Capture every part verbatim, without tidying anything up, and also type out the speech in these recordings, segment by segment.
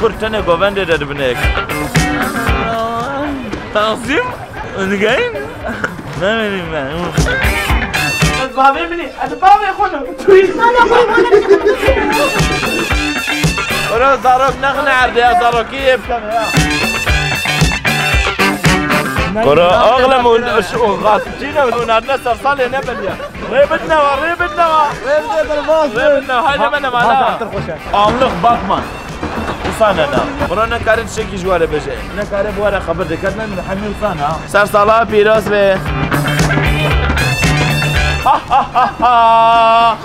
Kur tenê govendê de dibine yek. Tanzîm? Digeyin? Ne bileyim ben. Ez bavê min ê. Ez bavê xwe ne. Ora zarok nexne erdê ya, zarokî yê bikene ya. Ora oğlum, o, o gaspçî ne, o nadine sersalê ne belî ya. Rê bidnewa, rê bidnewa. Rê bidne, derbas. Rê bidnewa, haydi bene mala. Anlık bakma. Wisa ne na. Bro, nekare tiştekî ji we re bêje. Nekare bi we re xebir diket, ne, hemî wisa ne. Ser sala pîroz be. Ha, ha, ha, ha.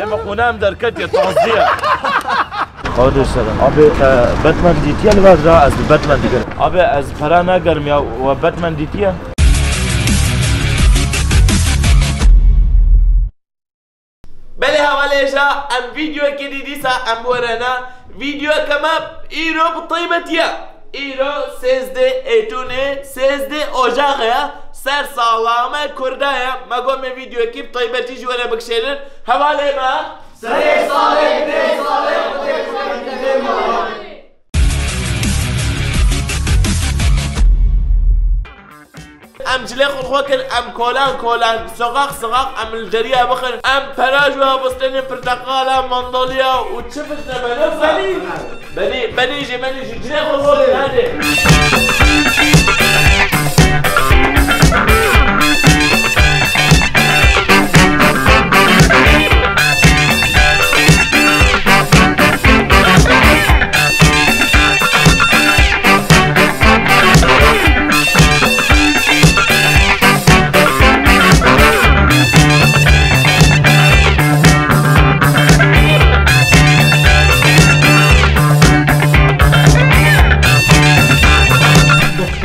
Ê, me qûna em derketiye, taziye. Xwedê selam. Abi, e, Batman dîtiye li vajra ez bi Batman digerim. Abi, ez pera nagerim ya, we Batman dîtiye? Belê hevalê hêja, em vîdeoyekê dî dîsa em werene. Vîdeoyeke me îro bi taybetî ye. Îro sêzdeh Êtûnê, sêzdeh Ocaxê ye. Ser sala me Kurda ye. Me got me vîdeoyekî bi taybetî ji we re bikişênin. Hevalê me. Serê salê, dê salê, xwedê xwedê. Em cilê xwe xwe kir, em kolan kolan, soqaq soqaq, em li deriya bixin, em pera ji we bistênin, pirteqala, mandaliya û çi bistene, ne zanî? Benî, benî jî, benî jî, cilê xwe xwe kir, hadi.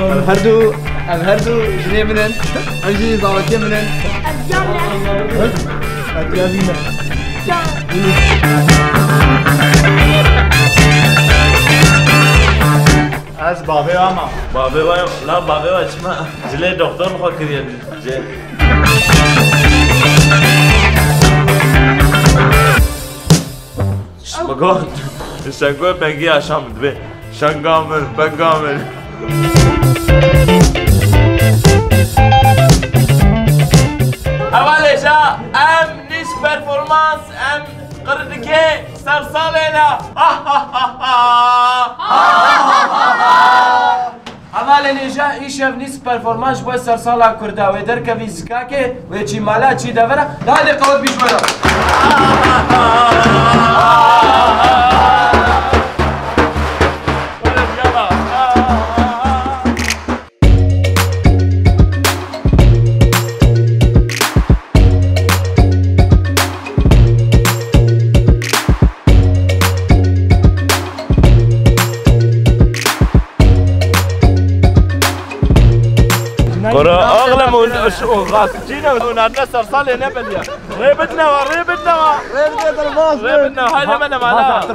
Ev herdu, ev herdu jinê min in. Ev jî zarokê min in. Ev diya min e. Ev diya vî me. Ez bavê wa ma. Bavê wa, la bavê wa çima? Cilê doktor xwe kiriye. Cilê. Şt, mi got, şengo pengî aşam dibe. Şenga min, penga min. Hevalê ja, em nîş performans, em qir dike ser salê ne. Hevalên hêja, îşev nîsk performans ji bo sersala Kurda. Wê derkevî zikakê, wê çî mala, çî devera. Dadê qewet bî ji we re. Koro oğlum, o, o, o gaspçî ne, o nadine sersalê ne belî ya. Rê bidnewa, rê bidnewa. Rê bidne, derbas. Rê bidnewa, haydi bene mala.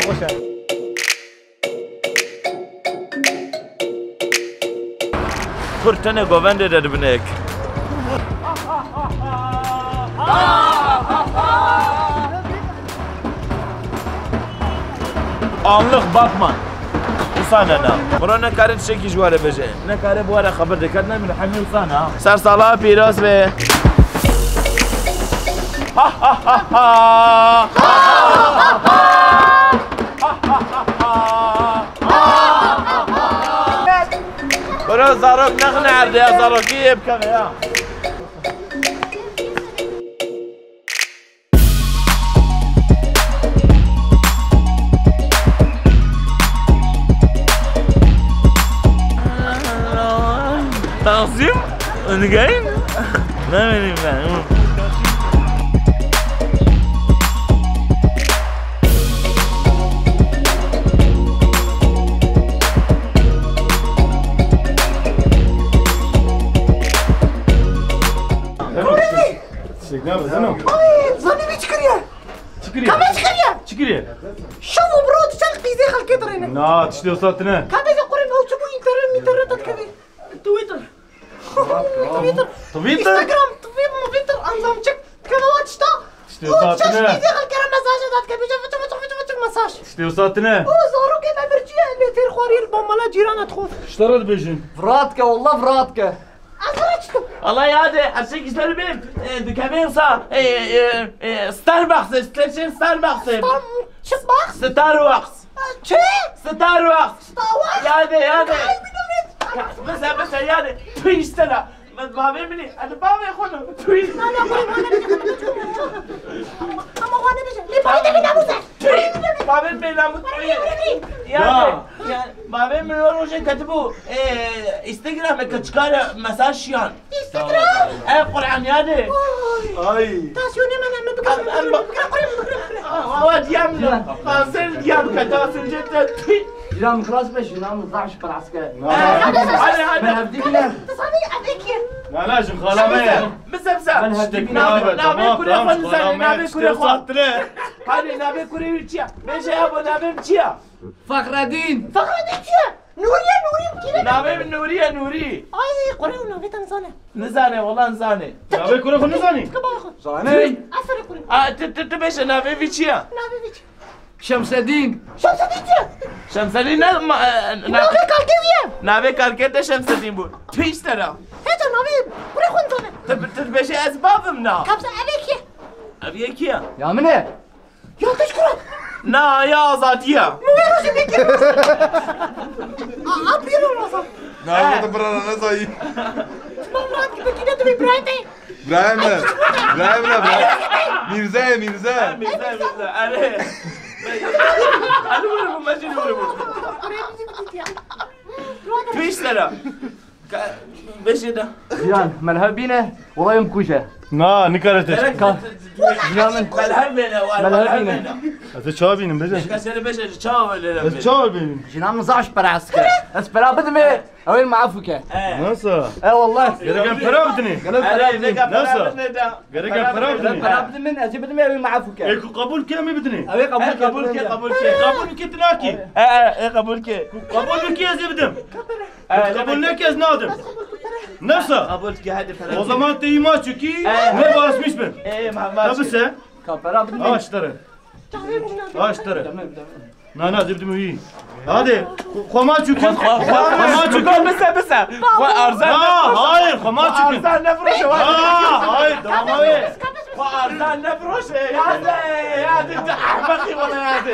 Kur tenê govendê de dibine yek. Anlık bakma. Wisa ne na. Bro, nekare tiştekî ji we re bêje. Nekare bi we re xebir diket, ne min hemî wisa ne. Ser sala pîroz be. Ha, ha, ha, ha. Bro, zarok nexne erdê ya, zarokî yê bikeve ya. Tanzîm? Digeyin? Ne bileyim ben. Tiştek nabe, zeno. Ay, zanî wî çi kiriye? Çi kiriye? Ka me çi kiriye? Çi kiriye? Şev û bi roj çend qîzê xelkê dirêne. Na, tiştê wisa tine. Ka bêje qurê me, ew çi bû, înternet, mînternet dikeve. Twitter. Twitter. Twitter. Instagram, Twitter, Twitter, anzam çik. Keva tişta. Tiştê wisa tine. Çeşmî dê xelkere mesaj da dike. Bêje fiçik, fiçik, fiçik, fiçik mesaj. Tiştê wisa tine. O zarokê me birçî ye, lê têr xwarî li ban mala cîran e dixwaz. Ji te re dibêjin. Virat ke, wallah virat ke. Ez re çikim. Allah yade, her şey güzel benim. E, dükkanın sa, e, e, e, Starbucks, istersen Starbucks. Star-, Starbucks? Starbucks. Çi? Starbucks. Starbucks? Yade, yade. Ay, bir de Bese, bese, yade. Tüy işte la. Min bavê min e. Hadi bavê xwe ne. Tüy. Ana, xwe ne, xwe ne, xwe ne. Ama xwe ne bêje. Lê bavê te bênamûs e. Tüy. Bavê min bênamûs. Xwe ne, xwe ne. Ya. Ya. Ya. Bavê min o rojê ketibû, e, Instagramê keçikare mesaj şiyan. Instagram? E, Qur'an yade. Ay. Tansiyonê min e, min bikir, min bikir, bikir, bikir. Awa diya min e. Kanser diya min e, kanser diya min e. Tüy. Jina min xilas be, jina min zaf ji peraske. Hadi, hadi. Min hevdî bîne. Tu zanî ev ê kî ye? Na, na, ji xala me ye. Bize, bize. Min hevdî bîne. Navê, navê kurê xwe nizanî, navê kurê xwe. Hadi, navê kurê wî çi ye? Bêje ya bo navê min çi ye? Fexredîn. Fexredîn çi ye? Nûriye, Nûrî, kî ne? Navê min Nûriye, Nûrî. Ay, kurê û navê te nizane. Nizane, wala nizane. Navê kurê xwe nizanî? Tika bavê xwe. Zanî. Aferê kurê. A, tu, tu, tu bêje navê vî çi ye? Navê vî çi? Şemsedîn. Şemsedîn çi? Şemsedîn ne, ma, e, na- Navê kalkê wî ye. Navê kalkê te Şemsedîn bû. Tüy işte ra. Hêca navê kurê xwe nizane. Tu, tu bêje ez bavim na. Kapsa ev ê kî ye? Ev ê kî ye? Ya min e. Ya te ji kura? Na, ya Azadî ye. Min vê rojê bêkir. A, a, pîr olmasa. Na, bu da bira nezayî. Tamam, rahat gibi, yine de bir Brian Bey. Brahim ne? Brahim ne, Brahim? Mirze, Mirze. Mirze, Mirze. Erê. Hadi vurun bu, maçı vurun bu. Oraya bizim git ya. Tüy işte ra. Ka-, beşe de. Jiyan, melhev bîne, wela em kuje. Na, nikare te. Ka-, Jiyan min. Melhev bêne, var, Melhev melhev bîne. bêne. Ez ê çawa bînim, bêje? Ka seni beşe, çawa bêne? Ez çawa bînim? Jiyan min zaf ji pera hez dike. Ez pera bidime, ew ê min efû ke. He. Nasıl? E, wallah. Gerek em pera bidinê. Gelo pera Erê, bidinê. neka Nasıl? pera bidinê de. Gerek em pera bidinê. Pera bidin min, ez ê bidime, ew ê min efû ke. Ê ku qebûl ke, em ê bidinê. Ew ê qebûl ke, qebûl ke, qebûl ke. Qebûl ke, tu nakî. E, e, e, qebûl ke. Qebûl ke, ez ê bidim. E, Qebûl neke, ez nadim. Nasıl? Qebûl ke, hadi pera. O zaman te îma çukî, E. ne basmış bin. E, Muhammed. Tabi sen. Kapera bidin. Aştırı. Aştırı. Tamam, tamam. Na, na, zibdim iyi. Hadi. Xoma çukî. Xoma çukî. Bise, bise. Xo arzan. Ha, hayır, xoma çukî. Arzan ne proje var? Ha, hayır, tamam abi. Xo arzan ne proje? Ya de, ya de, de, ahmakî bana ya de.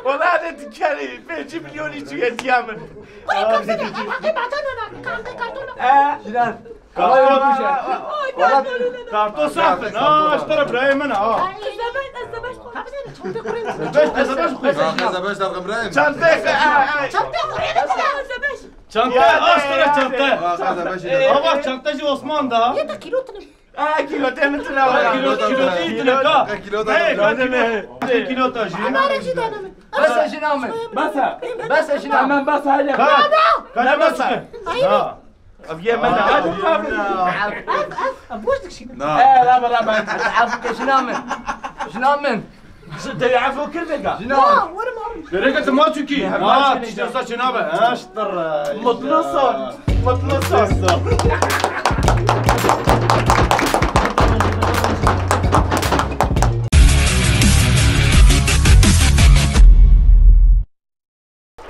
Wala de dikerî, pêncî milyonî çûye diya min. Kurê kapsene, ahmakî batana na, kante kartona. E. Jiran. Karto. Ay, karto. Karto sax in. Ha, ji te re birayê min e, ha. Ay, ez de beş, ez de beş. Kapsene, çanta kurê. Beş, ez de beş xwe. Tamam, ez de beş dakika birayê min. Çantayê, ay, ay. Çanta kurê ne kadar? Ez de beş. Çanta, Ya, aç ya, tane ya. çanta. Bak, ez de beş. Ama çanta jî Osman da. Ya da kilo tine. Aa, kîlo te min tune Ha, were. kîlo, kîlo te yî tune ka. Kîlo te Hey, tune. Kadime. Kîlo te jî. Ana re jî dane min. Bes e jina min. Bes e. Bes e jina min. Hemen bes e, hadi. Ka. Ka ne bes e? Hayır. Ha. Ev ye min, hadi. Ev, ev, ev, boş dikişî. Na. Ee, raba, raba. Ev ke jina min. Jina min. Ji te efû kir vêga. Jina. Na, werim, werim. Gerek e tu ma çûkî. Ha, tiştê wisa çênabe. Ha, ştir. Mutlu son. Mutlu son.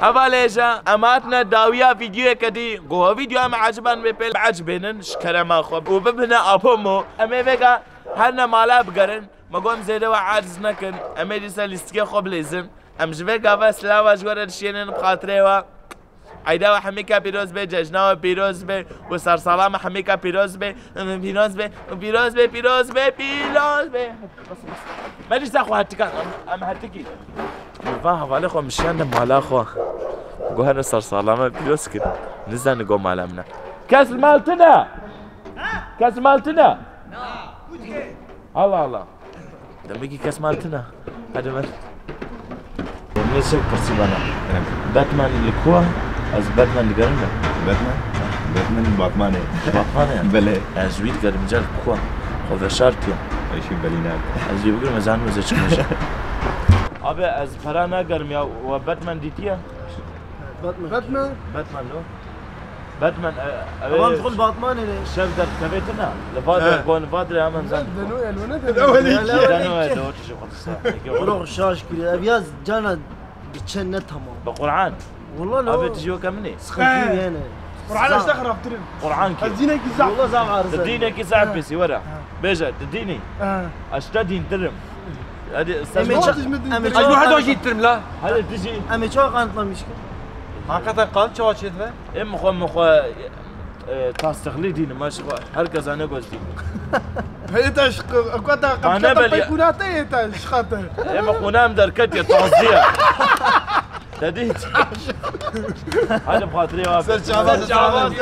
Hevalê hêja, em hatine dawiya vîdyoyeke dî. Ku ha vîdyoya me eciban wê pê ecibênin ji kerema xwe û bibine abone. Em ê vêga her ne mala bigerin. Me got em zêde we aciz nekin. Em ê dîsa lîstikê xwe bilêzin. Em ji vê gava silava ji we re dişênin bi xatirê we. Eyda we hemîka pîroz be, cejna we pîroz be û sersalama hemîka pîroz be. Pîroz be, pîroz be, pîroz be, pîroz be. Me dîsa xwe hetika, em, em hetikî. Van hevalê xwe mişiyane mala xwe. Go hene sersalama pîroz kir. Nizane go mala min e. Kes li mal tune? Kes li mal tune? Allah Allah. Demekî kes mal tune. Hadi ver. Neyse, pirsî bana. Evet. Batman li ku? Ez Batman digerim de. Batman? Batman Batman e. Batman e? Belê. Ez wî digerim, car ku? Xwe veşartiye. Eşî belî nerede? Ez wî bigirim, ez zanim ez ê çi bêjim. Abi, ez pera nagerim ya, we Batman dîtiye? Batman. Batman. Batman lo. Batman, e, ev Tamam, ê xul Batmanê ne. Şev derkevê tine. Li va He. dergon va dire hemen zan. Deno elwane de. Ew hêdî Ya, kî? ya, Deno ya. e, do tişi xwe disa. Bro, şaş kiriye. Ev ya cana bi çend ne tamam. Bi Qur'an. Wallah no. Abi tişi yok emini. Sıkıntı He. yani. Qur'an Zam. işte xirabtirin. Qur'an ki. Ez dînekî zaf. Wallah zam arıza. Di dînekî zaf He. pêsî were. He. Bêje, di dînî. He. Ez te dîntirim. Hadi sen Em ê bak. ça-, em ê Ay, bu ça-, her em ê jî yitirim la. Hadi tişi. Em ê çawa kanıtlamış ki? Hakikaten kan çawa çêdibe? Em xwe, em xwe, e, tasdixlî dînim, ez xwe her kes ane goz dînim. Heye te şiq-, ku te Bana qepçe te bel ya- peykunate ye te şiqate. Em xwe nem derket ya tazdiye. Te dît. Hadi xatirê wa. Ser çava, ser çava. Hadi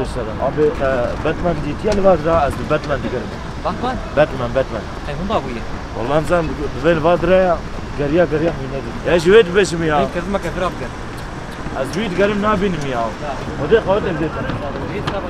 selam. Abi, e, Batman dîtiye li var da, ez bi Batman digerim. Batman? Batman, Batman. Qey hunda bûye. Wallah, em zan, bi vê li va dire ya, geriya, geriya mîne dî. Ya, ji wê dibêjim ya. Ê, kezim me kefir abike. Ez wî digerim nabînim ya. Ya. Xwedê xewet em dê. Ê, sabah